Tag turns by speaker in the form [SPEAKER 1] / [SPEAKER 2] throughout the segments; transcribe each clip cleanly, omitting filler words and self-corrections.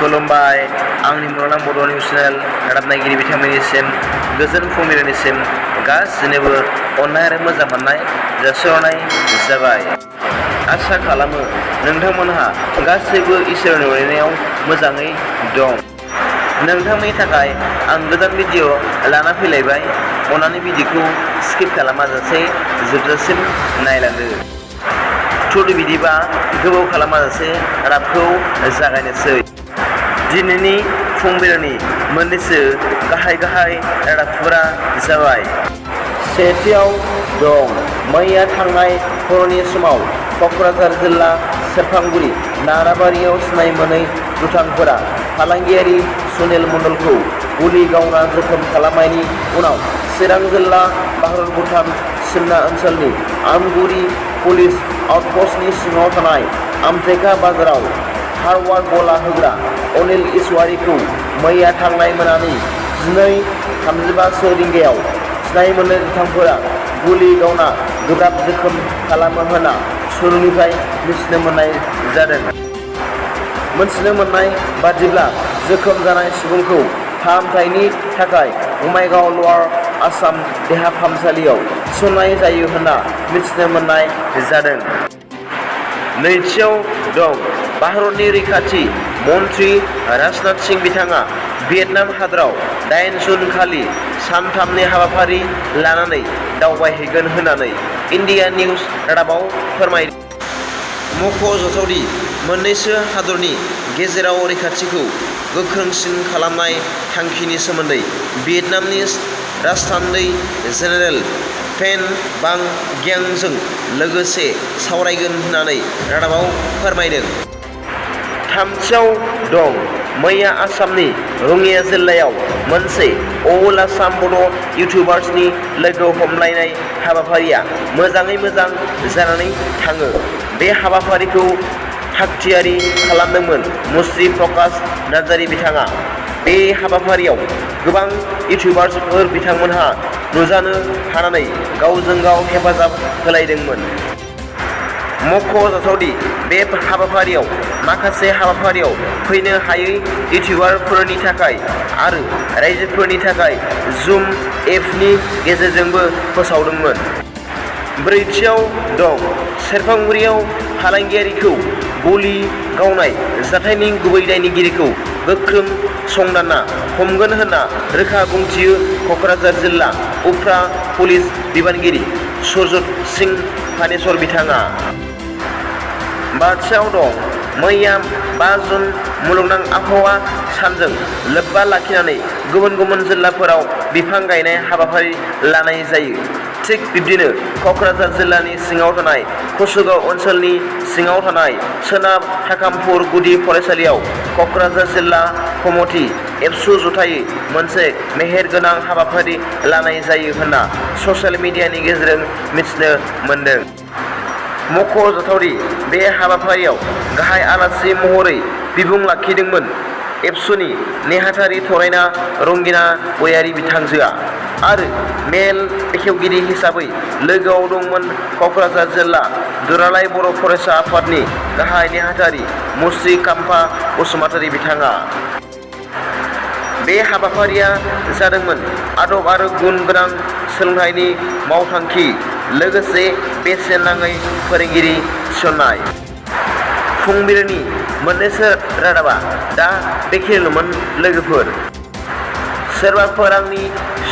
[SPEAKER 1] खुलुमबाय आंनि मुलुगनां बड' निउस चेनेल रादाब नायगिरि बिथांमोननिसिम गोजोन फुंबिलिनिसिम गासिनोबो अननाय आरो मोजां मोननाय जासिहरनाय जाबाय। आसा खालामो नोंथांमोनहा गासैबो इसोरनि अननायाव मोजाङै दं। नोंथांनि थाखाय आं गोदान भिडिअ लाना फैलायबाय। अन्नानै भिडिअखौ स्किप खालामाजासे जोबजासिम नायलांदो। बिदिबा गोबाव खालामाजासे रादाबखौ जागायनोसै। दिनैनि फुंबिलिनि मोननैसो गाहाय रादाबफोरा जाबाय। सेथियाव दं मैया थांनाय हरनि समाव क'क्राझार जिल्ला सेरफांगुरि नाराबारियाव सिनाय मोनै दुथांफोरा फालांगियारि सुनिल मण्डलखौ गुलि गावना जखम खालामनायनि उनाव चिरां जिल्ला भारत भुटान सिमना ओनसोलनि आमगुरि पुलिस आउटपस्टनि सिङाव थानाय आमथेखा बाजाराव हार्डवेर गला होग्रा अनिल इसवारिखौ मैया थांनाय मोनानि 12:35 रिंगायाव सिनाय मोनै दुथांफोरा गुलि गावना गोब्राब जखम खालामो होनना सुलुंनिफ्राय मिथिनो मोननाय जादों। मोनथिनो मोननाय बादिब्ला जखम जानाय सुबुंखौ फाहामथायनि थाखाय बङाइगाव लवार आसाम देहा फाहामसालियाव थिसननाय जायो होनना मिथिनो मोननाय जादों। नैथियाव दं भारतनि रैखाथि मन्त्रि राजनाथ सिंह बिथाङा भियेटनाम हादराव 8 जुन खालि सानथामनि हाबाफारि लानानै दावबायहैगोन होननानै इन्डिया निउज रादाबाव फोरमायदों। मख'जाथावदि मोन्नैसो हादरनि गेजेराव रैखाथिखौ गोख्रोंसिन खालामनाय थांखिनि सोमोन्दै भियेटनामनि राजथान्दै जेनेरेल फेन बां ग्यानजों लोगोसे सावरायगोन होननानै रादाबाव फोरमायदों। थामथियाव दं मैया आसामनि रङिया जिल्लायाव मोनसे अल आसाम बड' इउटुबार्सनि लोगो हमलायनाय हाबाफारिया मोजाङै मोजां जानानै थाङो। बे हाबाफारिखौ थागथियारि खालामदोंमोन मुस्रि प्रकाश नार्जारी बिथाङा। बे हाबाफारियाव गोबां इउटुबार्सफोर बिथांमोनहा नुजानो हानानै गावजों गाव हेफाजाब होलायदोंमोन। मख'जाथावदि बे हाबाफारियाव माखासे हाबाफारियाव फैनो हायै इउटुबारफोरनि थाखाय आरो रायजोफोरनि थाखाय जुम एपनि गेजेरजोंबो फोसावदोंमोन। ब्रैथियाव दं सेरफांगुरियाव फालांगियारिखौ गुलि गावनाय जाथायनि गुबै दायनिगिरिखौ गोख्रों संदानना हमगोन होनना रोखा बुंथियो क'क्राझार जिल्ला उफ्रा पुलिस बिबानगिरि सुरजित सिंह फानेश्वर बिथाङा। बाथियाव दं मैया 5 जुन मुलुगनां आबहावा सानजों लोब्बा लाखिनानै गुबुन गुबुन जिल्लाफोराव बिफां गायनाय हाबाफारि लानाय जायो। थिग बिब्दिनो क'क्राझार जिल्लानि सिङाव थानाय कसुगाव ओनसोलनि सिङाव थानाय सोनाब थाकामपुर गुदि फरायसालियाव क'क्राझार जिल्ला कमिटि एबसु जथायै मोनसे मेहेरगोनां हाबाफारि लानाय जायो होनना ससियेल मिडियानि गेजेरजों मिथिनो मोनदों। मख'जाथावदि बे हाबाफारियाव गाहाय आलासि महरै बिबुं लाखिदोंमोन एबसुनि नेहाथारि थरायना रंगिना गयारी बिथांजोआ आरो मेल बेखेवगिरि हिसाबै लोगोआव दंमोन क'क्राझार जिल्ला दुलाराय बर' फरायसा आफादनि गाहाय नेहाथारि मुस्रि काम्फा बसुमतारी बिथाङा। बे हाबाफारिया जादोंमोन आदब आरो गुन गोनां सोलोंथाइनि मावथांखि लोगोसे बेसेन नाङै फोरोंगिरि थिसननाय। फुंबिलिनि मोननैसो रादाबा दा बेखिनिल'मोन लोगोफोर। सोरबाफोर आंनि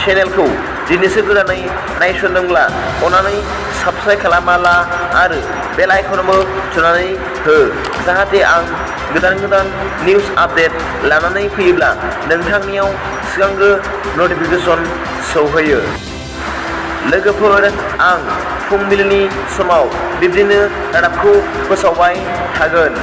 [SPEAKER 1] चेनेलखौ दिनैसो गोदानै नायसनदोंब्ला अन्नानै साबस्क्राइब खालामना आरो बेल आइकनबो थुनानै हो जाहाथे आं गोदान निउस आपडेट लानानै फैयोब्ला नोंथांनियाव सिगांग्रो नटिफिकेसन सौहैयो। लोगोफोर आं फुंबिलिनि समाव बिब्दिनो रादाबखौ फोसावबाय थागोन।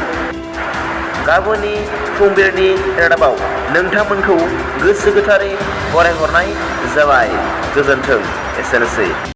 [SPEAKER 1] गाबोननि फुंबिलिनि रादाबाव नोंथांमोनखौ गोसो गोथारै बरायहरनाय जाबाय। गोजोन्थों। एसेनोसै।